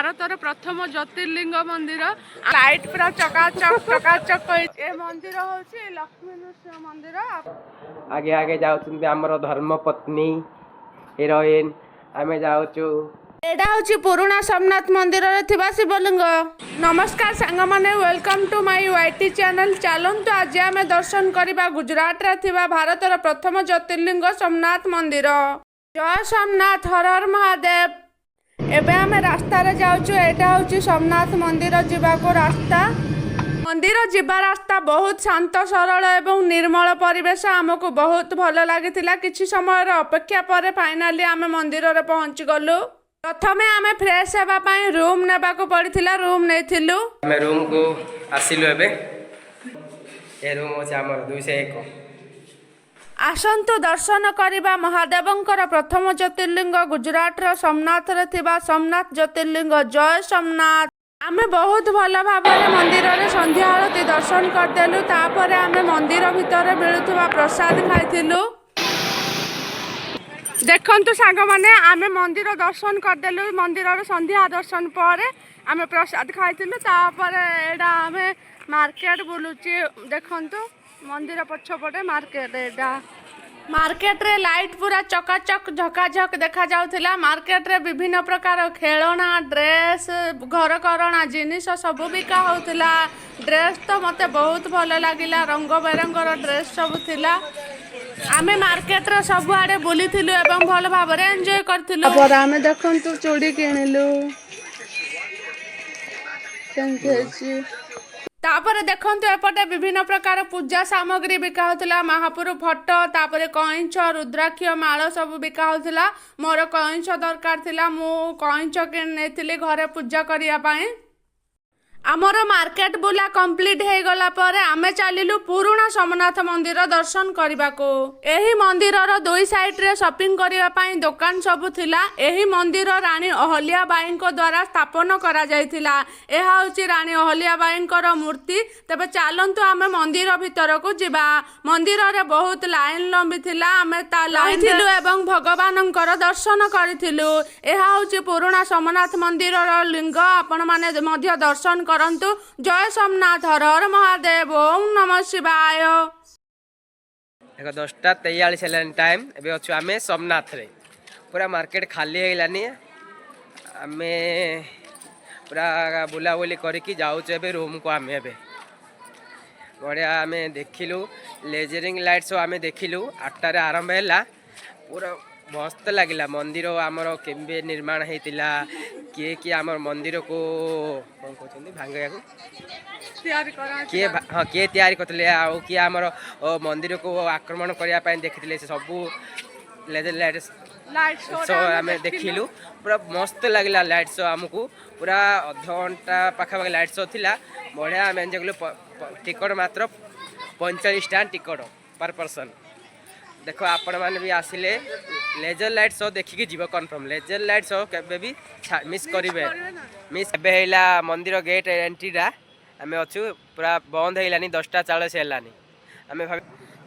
ଭାରତର ପ୍ରଥମ ଜ୍ୟୋତିର୍ଲିଙ୍ଗ ମନ୍ଦିର। ଲାଇଟ୍ ପୁରା ଚକାଚକ ଚକାଚକ ହେଇଛି। ଏ ମନ୍ଦିର ହଉଛି ଲକ୍ଷ୍ମୀ ନୃସିଂହ ମନ୍ଦିର। ଆଗେ ଆଗେ ଯାଉଛନ୍ତି ଆମର ଧର୍ମ ପତ୍ନୀ ହିରୋଇନ। ଆମେ ଯାଉଛୁ। ଏଇଟା ହେଉଛି ପୁରୁଣା ସୋମନାଥ ମନ୍ଦିରରେ ଥିବା ଶିବଲିଙ୍ଗ। ନମସ୍କାର ସାଙ୍ଗମାନେ, welcome to my YT channel। ଚାଲନ୍ତୁ, ଆଜି ଆମେ ଦର୍ଶନ କରିବା ଗୁଜୁରାଟରେ ଥିବା ଭାରତର ପ୍ରଥମ ଜ୍ୟୋତିର୍ଲିଙ୍ଗ ସୋମନାଥ ମନ୍ଦିର। ଜୟ ସୋମନାଥ, ହର ହର ମହାଦେବ। ଏବେ ଆମେ ରାସ୍ତାରେ ଯାଉଛୁ। ଏଇଟା ହେଉଛି ସୋମନାଥ ମନ୍ଦିର ଯିବାକୁ ରାସ୍ତା। ମନ୍ଦିର ଯିବା ରାସ୍ତା ବହୁତ ଶାନ୍ତ, ସରଳ ଏବଂ ନିର୍ମଳ ପରିବେଶ ଆମକୁ ବହୁତ ଭଲ ଲାଗିଥିଲା। କିଛି ସମୟର ଅପେକ୍ଷା ପରେ ଫାଇନାଲି ଆମେ ମନ୍ଦିରରେ ପହଞ୍ଚି ଗଲୁ। ପ୍ରଥମେ ଆମେ ଫ୍ରେଶ ହେବା ପାଇଁ ରୁମ୍ ନେବାକୁ ପଡ଼ିଥିଲା। ରୁମ୍ ନେଇଥିଲୁ। ଆମେ ରୁମ୍କୁ ଆସିଲୁ ଏବେ। ଏ ରୁମ୍ ହେଉଛି ଆମର 201। ଆସନ୍ତୁ ଦର୍ଶନ କରିବା ମହାଦେବଙ୍କର ପ୍ରଥମ ଜ୍ୟୋତିର୍ଲିଙ୍ଗ, ଗୁଜୁରାଟର ସୋମନାଥରେ ଥିବା ସୋମନାଥ ଜ୍ୟୋତିର୍ଲିଙ୍ଗ। ଜୟ ସୋମନାଥ। ଆମେ ବହୁତ ଭଲ ଭାବରେ ମନ୍ଦିରରେ ସନ୍ଧ୍ୟା ଆଳତୀ ଦର୍ଶନ କରିଦେଲୁ। ତାପରେ ଆମେ ମନ୍ଦିର ଭିତରେ ମିଳୁଥିବା ପ୍ରସାଦ ଖାଇଥିଲୁ। ଦେଖନ୍ତୁ ସାଙ୍ଗମାନେ, ଆମେ ମନ୍ଦିର ଦର୍ଶନ କରିଦେଲୁ। ମନ୍ଦିରର ସନ୍ଧ୍ୟା ଦର୍ଶନ ପରେ ଆମେ ପ୍ରସାଦ ଖାଇଥିଲୁ। ତାପରେ ଏଇଟା ଆମେ ମାର୍କେଟ ବୁଲୁଛି। ଦେଖନ୍ତୁ, ମନ୍ଦିର ପଛପଟେ ମାର୍କେଟ ଏଇଟା। ମାର୍କେଟରେ ଲାଇଟ୍ ପୁରା ଚକାଚକ ଝକାଝକ ଦେଖାଯାଉଥିଲା। ମାର୍କେଟରେ ବିଭିନ୍ନ ପ୍ରକାର ଖେଳଣା, ଡ୍ରେସ୍, ଘରକରଣା ଜିନିଷ ସବୁ ବିକା ହେଉଥିଲା। ଡ୍ରେସ୍ ତ ମୋତେ ବହୁତ ଭଲ ଲାଗିଲା। ରଙ୍ଗ ବେରଙ୍ଗର ଡ୍ରେସ୍ ସବୁ ଥିଲା। ଆମେ ମାର୍କେଟର ସବୁଆଡ଼େ ବୁଲିଥିଲୁ ଏବଂ ଭଲ ଭାବରେ ଏନ୍ଜୟ କରିଥିଲୁ। ତାପରେ ଆମେ ଦେଖନ୍ତୁ ଚୁଡ଼ି କିଣିଲୁ, କେମିତି ହେଇଛି। ତାପରେ ଦେଖନ୍ତୁ, ଏପଟେ ବିଭିନ୍ନ ପ୍ରକାର ପୂଜା ସାମଗ୍ରୀ ବିକା ହେଉଥିଲା। ମହାପ୍ରଭୁ ଫଟୋ, ତାପରେ କଇଁଛ, ରୁଦ୍ରାକ୍ଷ ମାଳ ସବୁ ବିକା ହେଉଥିଲା। ମୋର କଇଁଛ ଦରକାର ଥିଲା। ମୁଁ କଇଁଛ କିଣି ନେଇଥିଲି ଘରେ ପୂଜା କରିବା ପାଇଁ। ଆମର ମାର୍କେଟ ବୁଲା କମ୍ପ୍ଲିଟ ହେଇଗଲା ପରେ ଆମେ ଚାଲିଲୁ ପୁରୁଣା ସୋମନାଥ ମନ୍ଦିର ଦର୍ଶନ କରିବାକୁ। ଏହି ମନ୍ଦିରର ଦୁଇ ସାଇଡରେ ସପିଂ କରିବା ପାଇଁ ଦୋକାନ ସବୁ ଥିଲା। ଏହି ମନ୍ଦିର ରାଣୀ ଅହଲ୍ୟା ବାଇଙ୍କ ଦ୍ୱାରା ସ୍ଥାପନ କରାଯାଇଥିଲା। ଏହା ହେଉଛି ରାଣୀ ଅହଲ୍ୟା ବାଇଙ୍କର ମୂର୍ତ୍ତି। ତେବେ ଚାଲନ୍ତୁ, ଆମେ ମନ୍ଦିର ଭିତରକୁ ଯିବା। ମନ୍ଦିରରେ ବହୁତ ଲାଇନ ଲମ୍ବି ଥିଲା। ଆମେ ତା ଲାଇନ ଥିଲୁ ଏବଂ ଭଗବାନଙ୍କର ଦର୍ଶନ କରିଥିଲୁ। ଏହା ହେଉଛି ପୁରୁଣା ସୋମନାଥ ମନ୍ଦିରର ଲିଙ୍ଗ। ଆପଣମାନେ ମଧ୍ୟ ଦର୍ଶନ କରନ୍ତୁ। ଜୟ ସୋମନାଥ, ହର ହର ମହାଦେବ, ଓಂ ନମ ଶିବାୟ। ଦେଖ, 10ଟା 43 ହେଲାଣି ଟାଇମ୍। ଏବେ ଅଛୁ ଆମେ ସୋମନାଥରେ। ପୁରା ମାର୍କେଟ ଖାଲି ହେଇଗଲାନି। ଆମେ ପୁରା ବୁଲାବୁଲି କରିକି ଯାଉଛୁ ଏବେ ରୁମ୍କୁ। ଆମେ ଏବେ ବଢ଼ିଆ ଆମେ ଦେଖିଲୁ ଲେଜରିଂ ଲାଇଟ୍ ସବୁ। ଆମେ ଦେଖିଲୁ, 8ଟାରେ ଆରମ୍ଭ ହେଲା। ପୁରା ମସ୍ତ ଲାଗିଲା। ମନ୍ଦିର ଆମର କେବେ ନିର୍ମାଣ ହେଇଥିଲା, କିଏ କିଏ ଆମର ମନ୍ଦିରକୁ କ'ଣ କହୁଛନ୍ତି ଭାଙ୍ଗିବାକୁ ତିଆରି କରା କିଏ, ହଁ, କିଏ ତିଆରି କରିଥିଲେ ଆଉ କିଏ ଆମର ମନ୍ଦିରକୁ ଆକ୍ରମଣ କରିବା ପାଇଁ ଦେଖିଥିଲେ, ସେ ସବୁ ଲେଜର ଲାଇଟ୍ ଲାଇଟ୍ ଶୋ ଆମେ ଦେଖିଲୁ। ପୁରା ମସ୍ତ ଲାଗିଲା ଲାଇଟ୍ ଶୋ ଆମକୁ। ପୁରା ଅଧଘଣ୍ଟା ପାଖାପାଖି ଲାଇଟ୍ ଶୋ ଥିଲା। ବଢ଼ିଆ ଆମେ ଏନ୍ଜୟ କଲୁ। ଟିକଟ ମାତ୍ର 45 ଟଙ୍କା ଟିକଟ ପର୍ ପର୍ସନ୍। ଦେଖ, ଆପଣମାନେ ବି ଆସିଲେ ଲେଜର ଲାଇଟ୍ ଶୋ ଦେଖିକି ଯିବ କନଫର୍ମ। ଲେଜର ଲାଇଟ୍ ଶୋ କେବେ ବି ମିସ୍ କରିବେ ମିସ୍। ଏବେ ହେଇଲା ମନ୍ଦିର ଗେଟ୍ ଏଣ୍ଟ୍ରିଟା। ଆମେ ଅଛୁ, ପୁରା ବନ୍ଦ ହେଇଲାନି। 10ଟା 40 ହେଲାନି। ଆମେ ଭାବି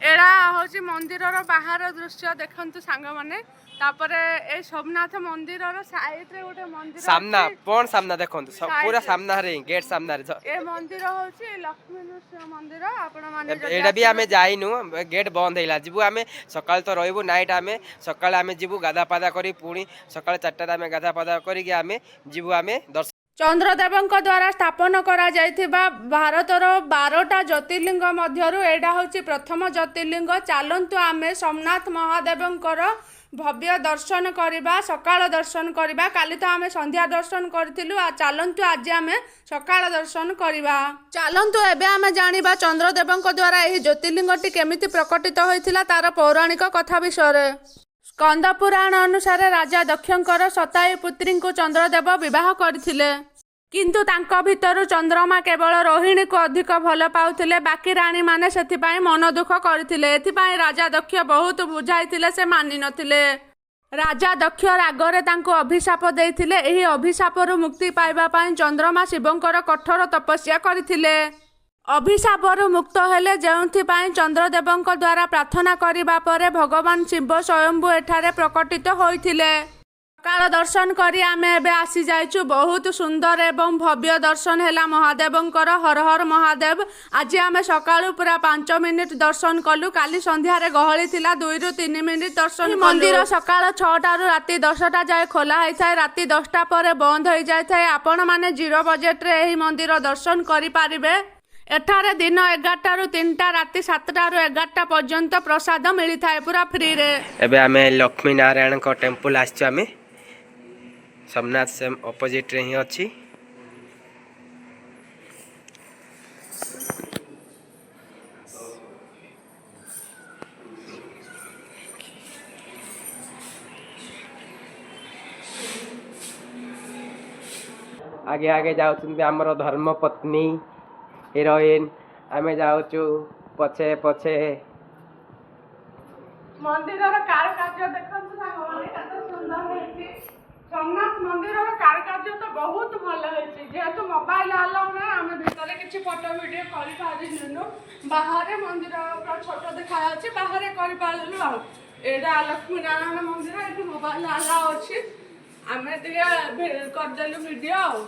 ଏଇଟା ହଉଛି ମନ୍ଦିରର ବାହାର ଦୃଶ୍ୟ। ଦେଖନ୍ତୁ ସାଙ୍ଗମାନେ। ତାପରେ ଏଇ ସୋମନାଥ ମନ୍ଦିରର ସାଇଡରେ ଗୋଟେ ମନ୍ଦିର ସାମ୍ନା ଅଛି। ପଣ ସାମ୍ନା ଦେଖନ୍ତୁ, ପୁରା ସାମ୍ନାରେ ହିଁ, ଗେଟ୍ ସାମ୍ନାରେ। ଏ ମନ୍ଦିର ହଉଛି ଲକ୍ଷ୍ମୀ ନୃସିଂହ ମନ୍ଦିର। ଆପଣ ମାନେ ଯଦି ଏଇଟା ବି ଆମେ ଯାଇନୁ, ଗେଟ୍ ବନ୍ଦ ହେଇଲା। ଯିବୁ ଆମେ ସକାଳେ ତ ରହିବୁ ନାଇଟ୍। ଆମେ ସକାଳେ ଆମେ ଯିବୁ ଗାଧା ପାଧା କରି। ପୁଣି ସକାଳେ 4ଟାରେ ଆମେ ଗାଧା ପାଧା କରିକି ଆମେ ଯିବୁ ଆମେ ଦର୍ଶନ। ଚନ୍ଦ୍ରଦେବଙ୍କ ଦ୍ୱାରା ସ୍ଥାପନ କରାଯାଇଥିବା ଭାରତର 12ଟା ଜ୍ୟୋତିର୍ଲିଙ୍ଗ ମଧ୍ୟରୁ ଏଇଟା ହେଉଛି ପ୍ରଥମ ଜ୍ୟୋତିର୍ଲିଙ୍ଗ। ଚାଲନ୍ତୁ, ଆମେ ସୋମନାଥ ମହାଦେବଙ୍କର ଭବ୍ୟ ଦର୍ଶନ କରିବା, ସକାଳ ଦର୍ଶନ କରିବା। କାଲି ତ ଆମେ ସନ୍ଧ୍ୟା ଦର୍ଶନ କରିଥିଲୁ ଆଉ ଚାଲନ୍ତୁ, ଆଜି ଆମେ ସକାଳ ଦର୍ଶନ କରିବା। ଚାଲନ୍ତୁ, ଏବେ ଆମେ ଜାଣିବା ଚନ୍ଦ୍ରଦେବଙ୍କ ଦ୍ୱାରା ଏହି ଜ୍ୟୋତିର୍ଲିଙ୍ଗଟି କେମିତି ପ୍ରକଟିତ ହୋଇଥିଲା, ତାର ପୌରାଣିକ କଥା ବିଷୟରେ। ସ୍କନ୍ଦ ପୁରାଣ ଅନୁସାରେ ରାଜା ଦକ୍ଷଙ୍କର ଶତାୟୁ ପୁତ୍ରୀଙ୍କୁ ଚନ୍ଦ୍ରଦେବ ବିବାହ କରିଥିଲେ। କିନ୍ତୁ ତାଙ୍କ ଭିତରୁ ଚନ୍ଦ୍ରମା କେବଳ ରୋହିଣୀକୁ ଅଧିକ ଭଲ ପାଉଥିଲେ। ବାକି ରାଣୀମାନେ ସେଥିପାଇଁ ମନ ଦୁଃଖ କରିଥିଲେ। ଏଥିପାଇଁ ରାଜା ଦକ୍ଷ ବହୁତ ବୁଝାଇଥିଲେ, ସେ ମାନିନଥିଲେ। ରାଜା ଦକ୍ଷ ରାଗରେ ତାଙ୍କୁ ଅଭିଶାପ ଦେଇଥିଲେ। ଏହି ଅଭିଶାପରୁ ମୁକ୍ତି ପାଇବା ପାଇଁ ଚନ୍ଦ୍ରମା ଶିବଙ୍କର କଠୋର ତପସ୍ୟା କରିଥିଲେ। ଅଭିଶାପରୁ ମୁକ୍ତ ହେଲେ, ଯେଉଁଥିପାଇଁ ଚନ୍ଦ୍ରଦେବଙ୍କ ଦ୍ୱାରା ପ୍ରାର୍ଥନା କରିବା ପରେ ଭଗବାନ ଶିବ ସ୍ୱୟମ୍ଭୁ ଏଠାରେ ପ୍ରକଟିତ ହୋଇଥିଲେ। ସକାଳ ଦର୍ଶନ କରି ଆମେ ଏବେ ଆସି ଯାଇଛୁ। ବହୁତ ସୁନ୍ଦର ଏବଂ ଭବ୍ୟ ଦର୍ଶନ ହେଲା ମହାଦେବଙ୍କର। ହର ହର ମହାଦେବ। ଆଜି ଆମେ ସକାଳୁ ପୁରା 5 ମିନିଟ୍ ଦର୍ଶନ କଲୁ। କାଲି ସନ୍ଧ୍ୟାରେ ଗହଳି ଥିଲା, 2ରୁ 3 ମିନିଟ୍ ଦର୍ଶନ। ମନ୍ଦିର ସକାଳ 6ଟାରୁ ରାତି 10ଟା ଯାଏ ଖୋଲା ହେଇଥାଏ। ରାତି 10ଟା ପରେ ବନ୍ଦ ହେଇଯାଇଥାଏ। ଆପଣମାନେ ଜିରୋ ବଜେଟରେ ଏହି ମନ୍ଦିର ଦର୍ଶନ କରିପାରିବେ। ଏଠାରେ ଦିନ 11ଟାରୁ 3ଟା, ରାତି 7ଟାରୁ 11ଟା ପର୍ଯ୍ୟନ୍ତ ପ୍ରସାଦ ମିଳିଥାଏ ପୁରା ଫ୍ରିରେ। ଏବେ ଆମେ ଲକ୍ଷ୍ମୀ ନାରାୟଣଙ୍କ ଟେମ୍ପଲ୍ ଆସିଛୁ। ଆମେ ସୋମନାଥ ସେମ୍ ଅପୋଜିଟ୍ରେ ହିଁ ଅଛି। ଆଗେ ଆଗେ ଯାଉଛନ୍ତି ଆମର ଧର୍ମପତ୍ନୀ ହିରୋଇନ, ଆମେ ଯାଉଛୁ ପଛେ ପଛେ। ମନ୍ଦିରର କାରୁକାର୍ଯ୍ୟ ଦେଖନ୍ତୁ ସାଙ୍ଗମାନେ, କେତେ ସୁନ୍ଦର ହେଇଛି। ସୋମନାଥ ମନ୍ଦିରର କାରୁକାର୍ଯ୍ୟ ତ ବହୁତ ଭଲ ହେଇଛି। ଯେହେତୁ ମୋବାଇଲ ଆଲାଉ ନାହିଁ, ଆମେ ଭିତରେ କିଛି ଫଟୋ ଭିଡ଼ିଓ କରିପାରିଲୁନୁ। ବାହାରେ ମନ୍ଦିର ପୁରା ଛୋଟ ଦେଖାଯାଉଛି, ବାହାରେ କରିପାରିଲୁ। ଆଉ ଏଇଟା ଲକ୍ଷ୍ମୀ ନାରାୟଣ ମନ୍ଦିର, ଏଠି ମୋବାଇଲ ଆଲାଉ ଅଛି। ଆମେ ଟିକେ କରିଦେଲୁ ଭିଡ଼ିଓ ଆଉ।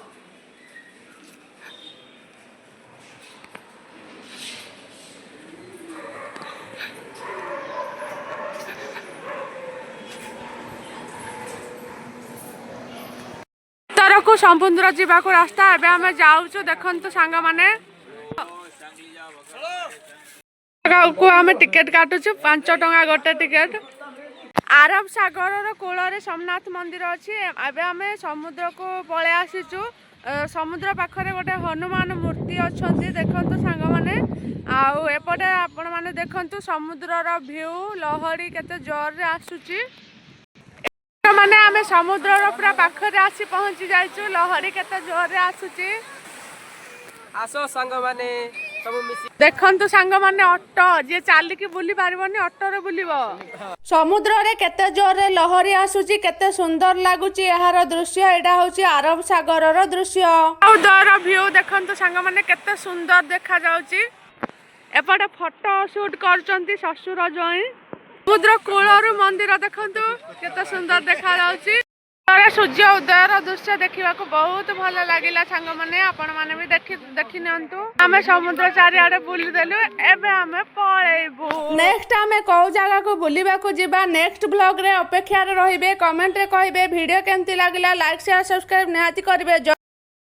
ଭିତରକୁ ସମୁଦ୍ର ଯିବାକୁ ରାସ୍ତା। ଏବେ ଆମେ ଯାଉଛୁ। ଦେଖନ୍ତୁ ସାଙ୍ଗମାନେ, କୁ ଆମେ ଟିକେଟ କାଟୁଛୁ, 5 ଟଙ୍କା ଗୋଟେ ଟିକେଟ। ଆରବ ସାଗରର କୂଳରେ ସୋମନାଥ ମନ୍ଦିର ଅଛି। ଏବେ ଆମେ ସମୁଦ୍ରକୁ ପଳେଇ ଆସିଛୁ। ସମୁଦ୍ର ପାଖରେ ଗୋଟେ ହନୁମାନ ମୂର୍ତ୍ତି ଅଛନ୍ତି, ଦେଖନ୍ତୁ ସାଙ୍ଗମାନେ। ଆଉ ଏପଟେ ଆପଣମାନେ ଦେଖନ୍ତୁ ସମୁଦ୍ରର ଭିଉ, ଲହଡ଼ି କେତେ ଜୋରରେ ଆସୁଛି। ମାନେ ଆମେ ସମୁଦ୍ରର ପୁରା ପାଖରେ ଆସି ପହଞ୍ଚି ଯାଇଛୁ। ଲହଡ଼ି କେତେ ଜୋରରେ ଆସୁଛି। ଆସ ସାଙ୍ଗମାନେ, ସବୁ ମିଶି। ଦେଖନ୍ତୁ ସାଙ୍ଗମାନେ, ଅଟୋ। ଯିଏ ଚାଲିକି ବୁଲି ପାରିବନି, ଅଟୋରେ ବୁଲିବ। ସମୁଦ୍ରରେ କେତେ ଜୋରରେ ଲହରୀ ଆସୁଛି, କେତେ ସୁନ୍ଦର ଲାଗୁଛି ଏହାର ଦୃଶ୍ୟ। ଏଇଟା ହଉଛି ଆରବ ସାଗରର ଦୃଶ୍ୟ। ଉଦୟର ଭିଉ ଦେଖନ୍ତୁ ସାଙ୍ଗମାନେ, କେତେ ସୁନ୍ଦର ଦେଖାଯାଉଛି। ଏପଟେ ଫଟୋ ସୁଟ କରୁଛନ୍ତି ଶ୍ୱଶୁର ଜୋଇଁ। ସମୁଦ୍ର କୂଳରୁ ମନ୍ଦିର ଦେଖନ୍ତୁ କେତେ ସୁନ୍ଦର ଦେଖାଯାଉଛି। ସୂର୍ଯ୍ୟ ଉଦୟର ଦୃଶ୍ୟ ଦେଖିବାକୁ ବହୁତ ଭଲ ଲାଗିଲା ସାଙ୍ଗମାନେ। ଆପଣମାନେ ବି ଦେଖି ଦେଖି ନିଅନ୍ତୁ। ଆମେ ସମୁଦ୍ର ଚାରିଆଡେ ବୁଲିଦେଲୁ, ଏବେ ଆମେ ପଳେଇବୁ। ନେକ୍ସଟ ଆମେ କୋଉ ଜାଗାକୁ ବୁଲିବାକୁ ଯିବା, ନେକ୍ସଟ ବ୍ଲଗରେ ଅପେକ୍ଷାରେ ରହିବେ। କମେଣ୍ଟରେ କହିବେ ଭିଡ଼ିଓ କେମିତି ଲାଗିଲା। ଲାଇକ୍, ସେୟାର, ସବସ୍କ୍ରାଇବ ନିହାତି କରିବେ।